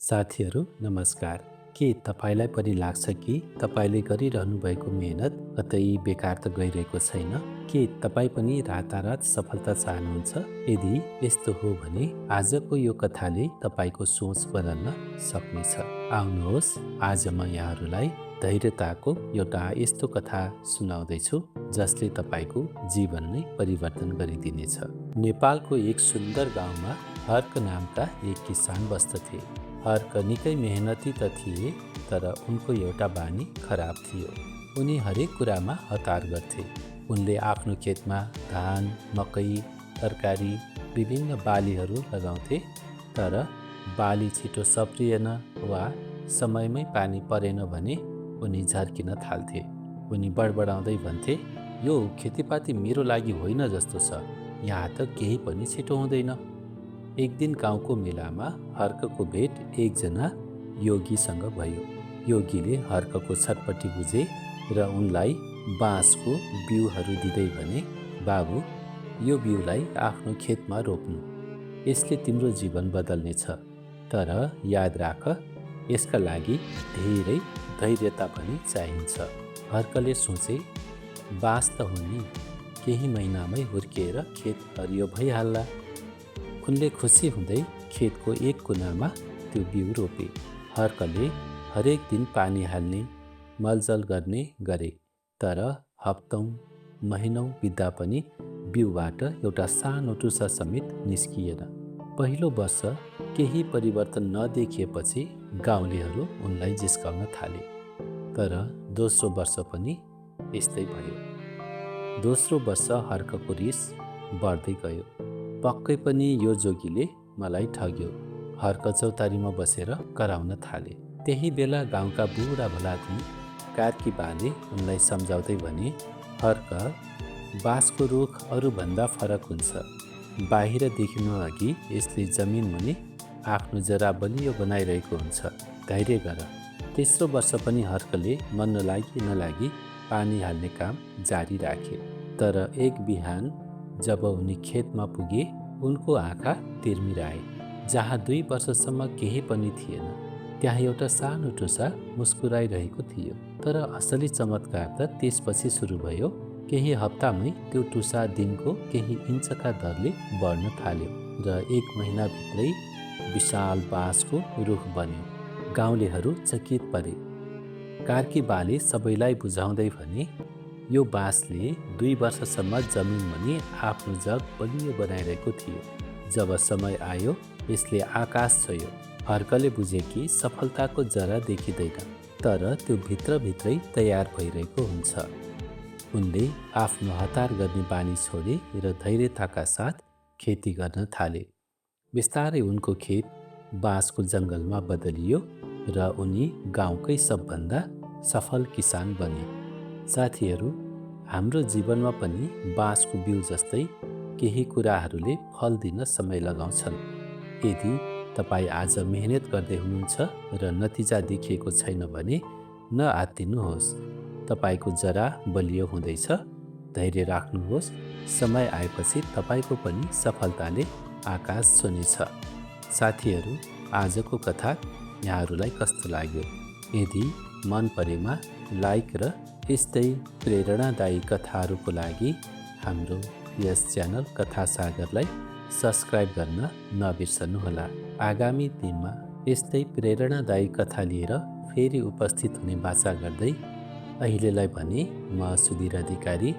साथीहरू नमस्कार। के तपाईँलाई पनि लाग्छ कि तपाईँले गरिरहनु भएको मेहनत कतै बेकार त गइरहेको छैन? के तपाईँ पनि रातारात सफलता चाहनुहुन्छ? यदि यस्तो हो भने आजको यो कथाले तपाईँको सोच बदल्न सक्नेछ। आउनुहोस्, आज म यहाँहरूलाई धैर्यताको एउटा यस्तो कथा सुनाउँदैछु जसले तपाईँको जीवन नै परिवर्तन गरिदिनेछ। नेपालको एक सुन्दर गाउँमा हर्क नामका एक किसान बस्दथे। हर्क निकै मेहनती त थिए, तर उनको एउटा बानी खराब थियो। उनी हरेक कुरामा हतार गर्थे। उनले आफ्नो खेतमा धान, मकै, तरकारी, विभिन्न बालीहरू लगाउँथे, तर बाली छिटो सप्रिएन वा समयमै पानी परेन भने उनी झर्किन थाल्थे। उनी बडबडाउँदै भन्थे, यो खेतीपाती मेरो लागि होइन जस्तो छ, यहाँ त केही पनि छिटो हुँदैन। एक दिन गाउँको मेलामा हर्कको भेट एकजना योगीसँग भयो। योगीले हर्कको छटपटी बुझे र उनलाई बाँसको बिउहरू दिँदै भने, बाबु, यो बिउलाई आफ्नो खेतमा रोप्नु, यसले तिम्रो जीवन बदल्नेछ। तर याद राख, यसका लागि धेरै धैर्यता पनि चाहिन्छ। हर्कले सोचे, बाँस त हो नि, केही महिनामै हुर्किएर खेत हरियो भइहाल्ला। उनले खुसी हुँदै खेतको एक कुनामा त्यो बिउ रोपे। हर्कले हरेक दिन पानी हाल्ने, मलजल गर्ने गरे, तर हप्तौँ महिनौँ बित्दा पनि बिउबाट एउटा सानो टुसा समेत निस्किएन। पहिलो वर्ष केही परिवर्तन नदेखिएपछि गाउँलेहरू उनलाई जिस्काउन थाले, तर दोस्रो वर्ष पनि यस्तै भयो। दोस्रो वर्ष हर्कको रिस बढ्दै गयो। पक्कै पनि यो जोगीले मलाई ठग्यो, हर्क चौतारीमा बसेर कराउन थाले। त्यही बेला गाउँका बुढा भलादमी कार्की बाले उनलाई सम्झाउँदै भने, हर्क, बाँसको रुख अरूभन्दा फरक हुन्छ। बाहिर देखिनु अघि यसले जमिन मुनि आफ्नो जरा बलियो बनाइरहेको हुन्छ। धैर्य गर। तेस्रो वर्ष पनि हर्कले मन नलागी पानी हाल्ने काम जारी राखे। तर एक बिहान जब उनी खेतमा पुगे, उनको आँखा तिर्मिराए। जहाँ 2 वर्षसम्म केही पनि थिएन, त्यहाँ एउटा सानो टुसा मुस्कुराइरहेको थियो। तर असली चमत्कार त त्यसपछि सुरु भयो। केही हप्तामै त्यो टुसा दिनको केही इन्चका दरले बढ्न थाल्यो र 1 महिनाभित्रै विशाल बाँसको रुख बन्यो। गाउँलेहरू चकित परे। कार्की बाले सबैलाई बुझाउँदै भने, यो बाँसले 2 वर्षसम्म जमिन मुनि आफ्नो जग बलियो बनाइरहेको थियो। जब समय आयो, यसले आकाश छोयो। हर्कले बुझे कि सफलताको जरा देखिँदैन, तर त्यो भित्रभित्रै तयार भइरहेको हुन्छ। उनले आफ्नो हतार गर्ने बानी छोडे र धैर्यताका साथ खेती गर्न थाले। बिस्तारै उनको खेत बाँसको जङ्गलमा बदलियो र उनी गाउँकै सबभन्दा सफल किसान बने। साथीहरू, हाम्रो जीवनमा पनि बाँसको बिउ जस्तै केही कुराहरूले फल दिन समय लगाउँछन्। यदि तपाईँ आज मेहनत गर्दै हुनुहुन्छ र नतिजा देखिएको छैन भने नआत्तिनुहोस्। तपाईँको जरा बलियो हुँदैछ। धैर्य राख्नुहोस्। समय आएपछि तपाईँको पनि सफलताले आकाश छुनेछ। साथीहरू, आजको कथा यहाँहरूलाई कस्तो लाग्यो? यदि मन परेमा लाइक र यस्तै प्रेरणादायी कथाहरूको लागि हाम्रो यस च्यानल कथा सागरलाई सब्सक्राइब गर्न नबिर्सनुहोला। आगामी दिनमा यस्तै प्रेरणादायी कथा लिएर फेरि उपस्थित हुने बाचा गर्दै अहिलेलाई भने म सुधीर अधिकारी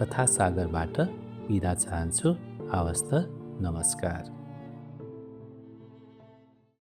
कथा सागरबाट बिदा चाहन्छु। हवस् त, नमस्कार।